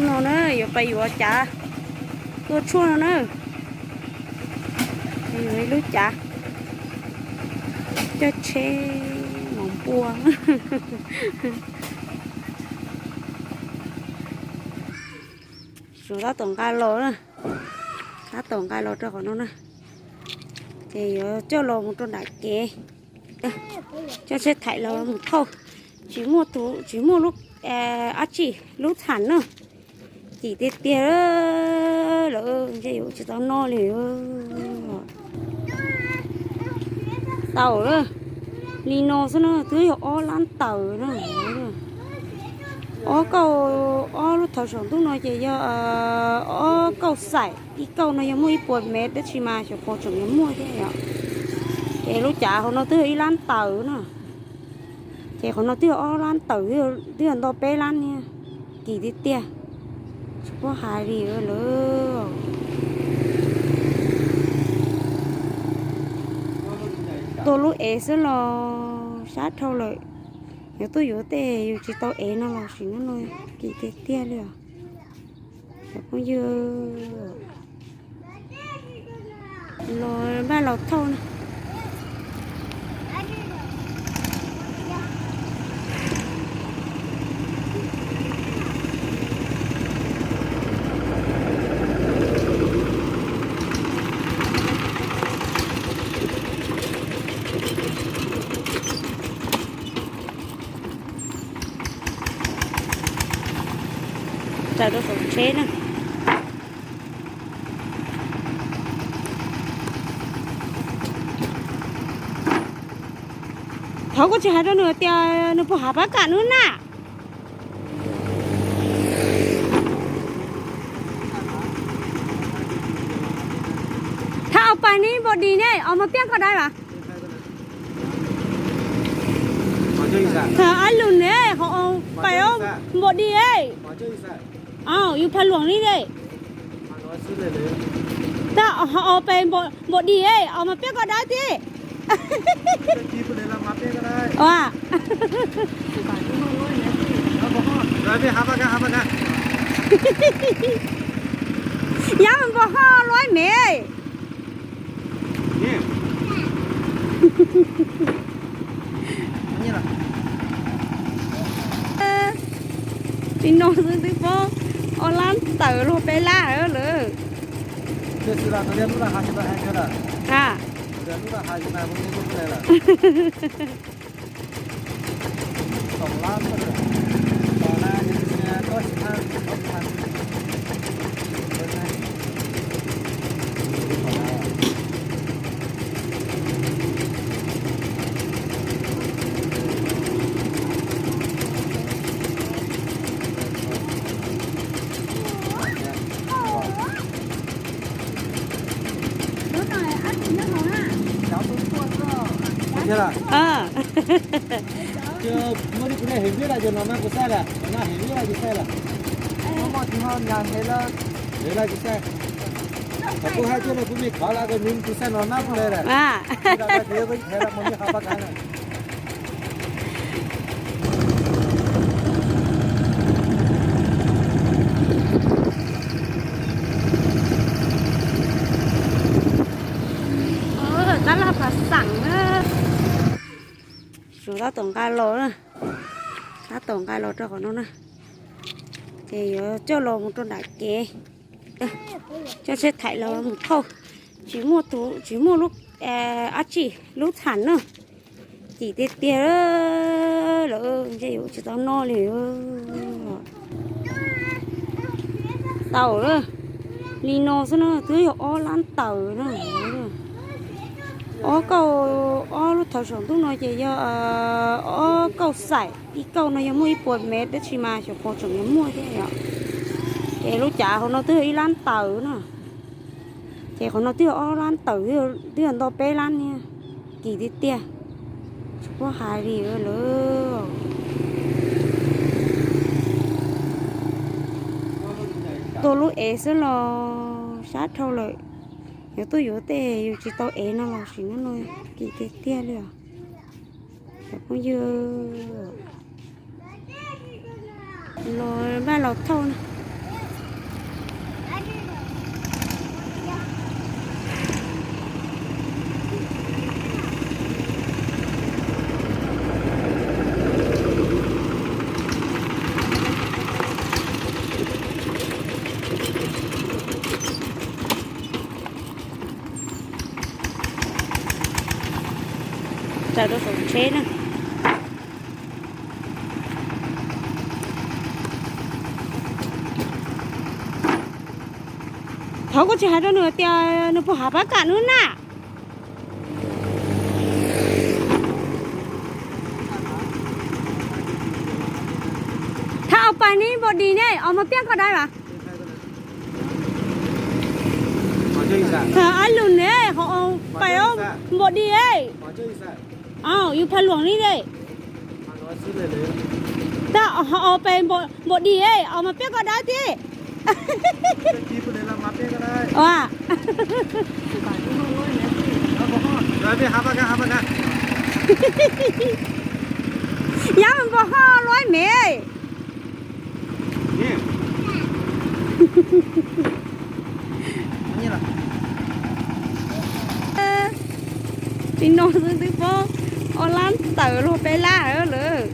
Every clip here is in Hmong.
No na, yuav pais yuav cav tua tshuaj no na. Yuav ib lub cav coj tsheb mov npua. Suav tab tom nqa los, tab tom nqa los rau qhov no na. Ces yuav coj los mus rau nram kev, coj tsheb thaim los mus thauj. Tsis muaj tus, tsis muaj lub, dab tsi, lub tham na. Kim tiag tiag lawm, ntshe yuav tsis tau noj li. Tau li no xwb na, twb yog ob lab ntawd na. Ob kauj, ob lub thaum saum ntuj no ces yog ob kauj xaim, ib kauj no yog muaj ib puas mev, tab sis mas xyov puas tseem yuav muaj thiab yom. Ces lub cav hauv no twb yog ib lab ntawd na. Ces qhov no twb yog ob lab ntawd, twb yog nto peb lab niag. Kim tiag tiag, tsis paub hais li lawm. Tua lub ev xwb los sab dhau lawm. Yuav tuaj yuav tej yus tsis tau ev no los sim no no, kim tiag tiag li os. Cov phooj ywg, los npaj los thauj na. Raws rau saum tsheb na. Thaum koj tsis hais rau nws tias nws puas hav pab kam nws na. Tha au pais ni npau dis ne, os mos piaj koj dai vas. Tha ab lug ne, ho pais npau dis e. Au, yus pha luam li de. Tha ho pais npau dis e, os mos piaj koj dai thiab. Yab npau ho luaj me. Li no xwb twb paub ob lab tawm luag peb lab lawm. A, Tab laj pas xeem na. Suav tab tom nqa los, tab tom nqa los rau qhov no na. Ces yuav coj los mus rau nram kev, coj tsheb thaim los mus thauj. Tsis muaj tus, tsis muaj lub, dab tsi, lub tham na. Kim tiag tiag lawm, ntshe yuav tsis tau noj li. Tau li no xwb na, twb yog ob lab ntawd na. Ob kauj, ob lub thaum saum ntuj no ces yog ob kauj xaim, ib kauj no yog muaj ib puas mev, tab sis mas xyov puas tseem yuav muaj thiab yom. Ces lub cav hauv no twb yog ib lab ntawd na. Ces qhov no twb yog ob lab ntawd, twb yog nto peb lab niag. Kim tiag tiag, tsis paub hais li lawm. Tua lub ev xwb los sab dhau lawm. Yuav tuaj yuav tej yus tsis tau ev no los sim no no, kim tiag tiag li os. Cov phooj ywg, los npaj los thauj na. Rau saum tsheb na. Thaum kuv tsis hais rau nws tias nws puas hav pab kam nws na. Thab au pais ni npaum dis ne, os mas piaj koj dab los? Thab au lus ne, ho pais npaum dis e. Au, yus phaj luam li de. Tab ho pais npaum dis e, os mas piaj koj dab thiab. Yam mas npau ho luaj me. Tsis no xwb twb paub ob lab tawm luag peb lab lawm.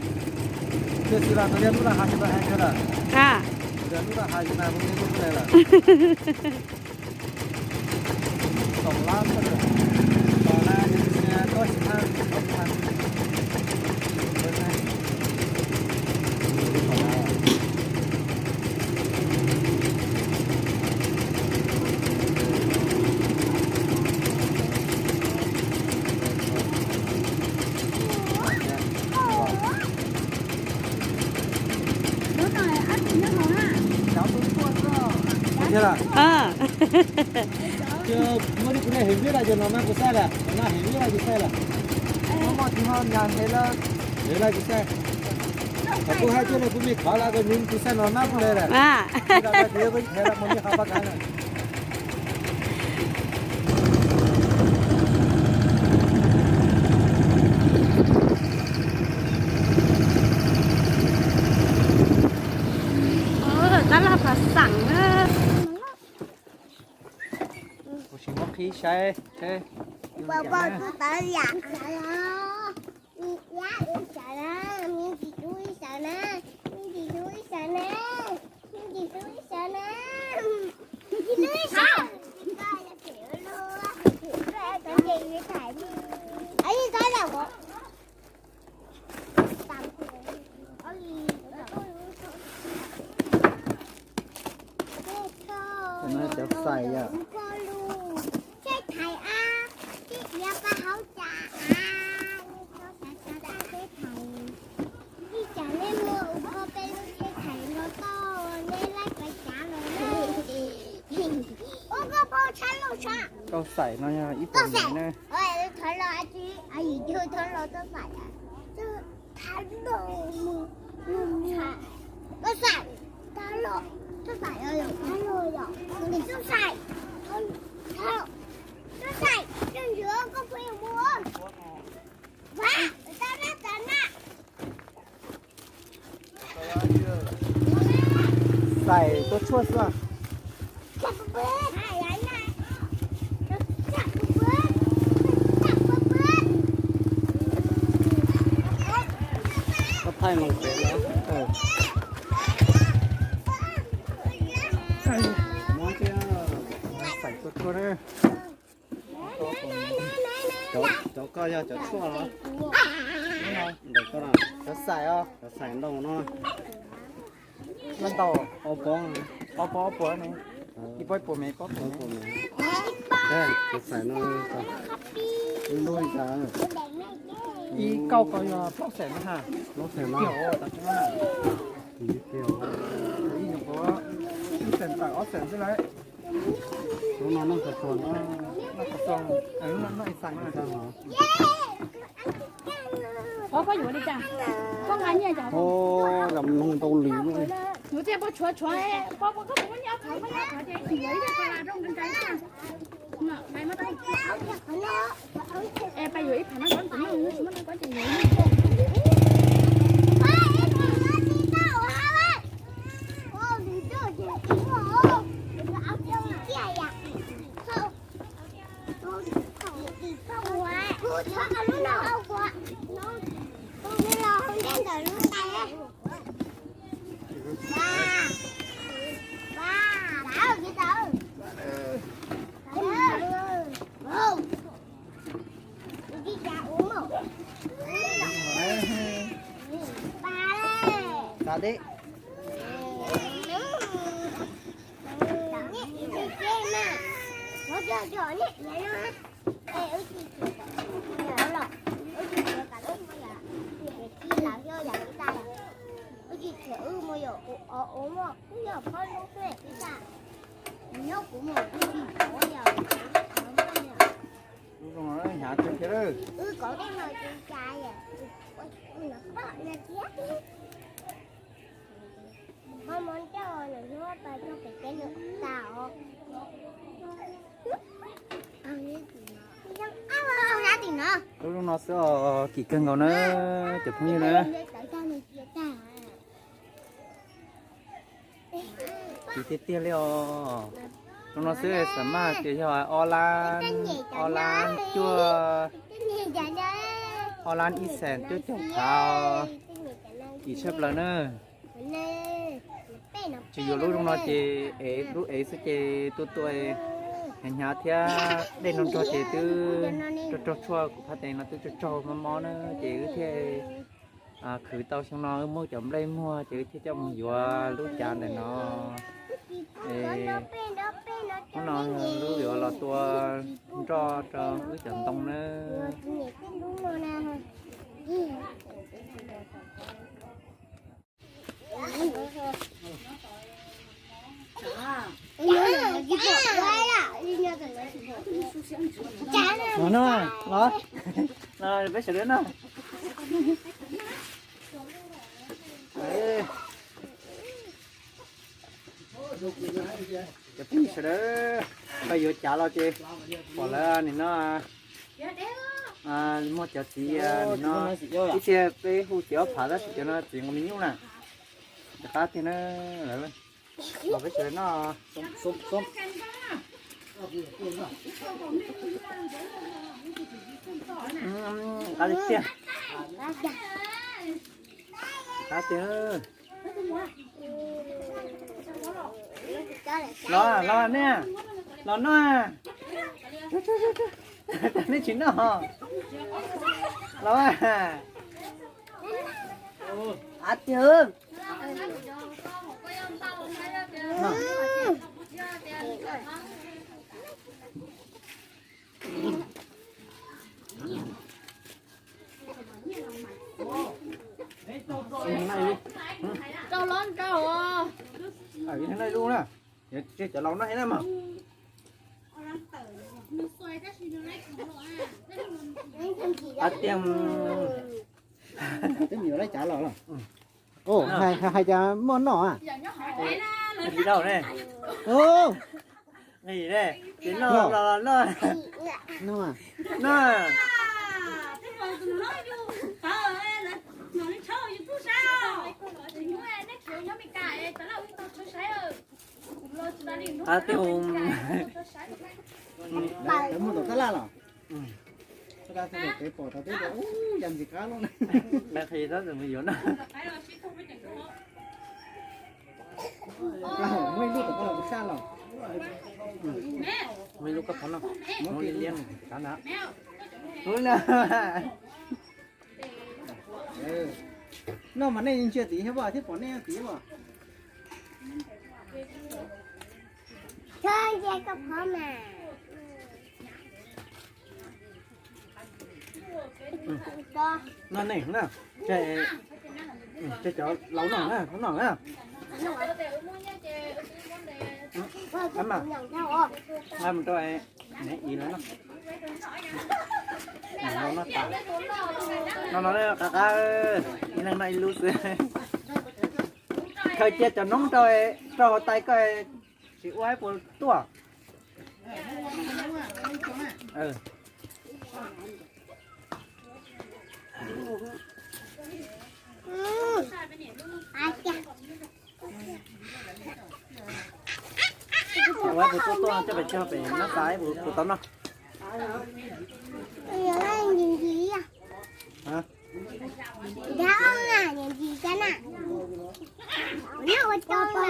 Muaj li kuv niam heev li lawm ces no mas kuv xav lawm, no heev li lawm kuv xav lawm. Muaj tsis muaj nyas heev lawm, heev lawm kuv xav. Kuv hais tias kuv me khov lawm kuv xav no mas kuv le lawm. Tab laj phav xeem na. Kuv sim muab qhib saib seb. Cov xais yom. Kauj xais no yog ib puas mev na. Xais tuaj tshuaj xwb. Koj thaij mus pem no. Xais tuaj tshuaj na. Cov koj yog cov tshuaj los? Ntawm koj no, cov xais os, cov xais ntau no. Ntau, ob pob, ob pob ob puas ne. Ib pob ib puas mev, ib pob ib puas mev. Cov xais no, ib kauj ko yog plaub xees na ha. Plaub xees no. Ib nyuag qhuav, ib xees tawm ob xees xwb lauj. Lub no noj qhov txua, noj ib xees na. Ua, cov mloog ntau lwm. Deb. Lub no hnyav kawg thiab lawm. Lub no xwb os, kim kawg nkaus na, cov phooj ywg na. Kim tiag tiag li os. Lub no xwb xam maj tias yog ob lab, ob lab cuaj, ob lab ib xees cuaj caug phav, kim tshaj plaws na. Tsis yuav lub no ces ev, lub ev xwb ces tua tua hnyav hnyav thiab dej nrog nrog ces twb rog rog tshuaj, kuv phab tes no twb rog rog mob mob na ces wb thiaj khwv tau xyoo no wb muab cov nplej muag ces wb thiaj coj mus yuav lub cav ntawm no. Hnub no lub yuav los tua nroj rau wb cov ntoo na. Los no, los, los peb sawv daws noj. Cov phooj ywg sawv daws, koj yuav cav los ces pom lawv nim no muaj cov txiv nim no, ib txhia peb hu txiv ob phav tab sis cov no txiv nqos me nyuj na. Cov qab tiag na, lawv los peb sawv daws noj. Qab tiag, qab tiag. Los los nej, los noj. Nej tsis noj. Los, qab tiag. Rau los rau. Ib thaj no ib lub na, tseg cov laus noj thiab na mas. Qab tiag. Twb me nyuam lawv cav los los. Hais cas muaj noj a? Nqis ne, ces noj los noj. Noj. Qab tiag. Lawv muaj tom tab laj los? Tab sis kev pom thaum twb tias ub, yam ntxim qab lub na. Lawv qhia tab sis mus yuav noj. Muaj ib lub tom koj los kuv saj los. Muaj ib lub koj pov noj. Muab liab liab nrad na. Noj mas nej ntsia tid thiab, thiab pom nej tid as. Noj nej na, ces cov laus noj na, noj na. Mas, mus rau ne i lawv noj. No no qab qab, ib leeg noj ib lub xwb. Khaws cia cov noob rau, rau hauv tais koj, tsis ua ib puas tuaj. Ua ib puas tuaj tuaj coj pem cog pem nab xav ib puas tau noj. Nyob zoo sawv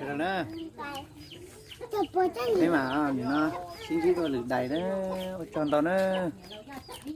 daws na. Peb mas nim no sib ntsib dua lwm daim na, ua tsaug ntau na.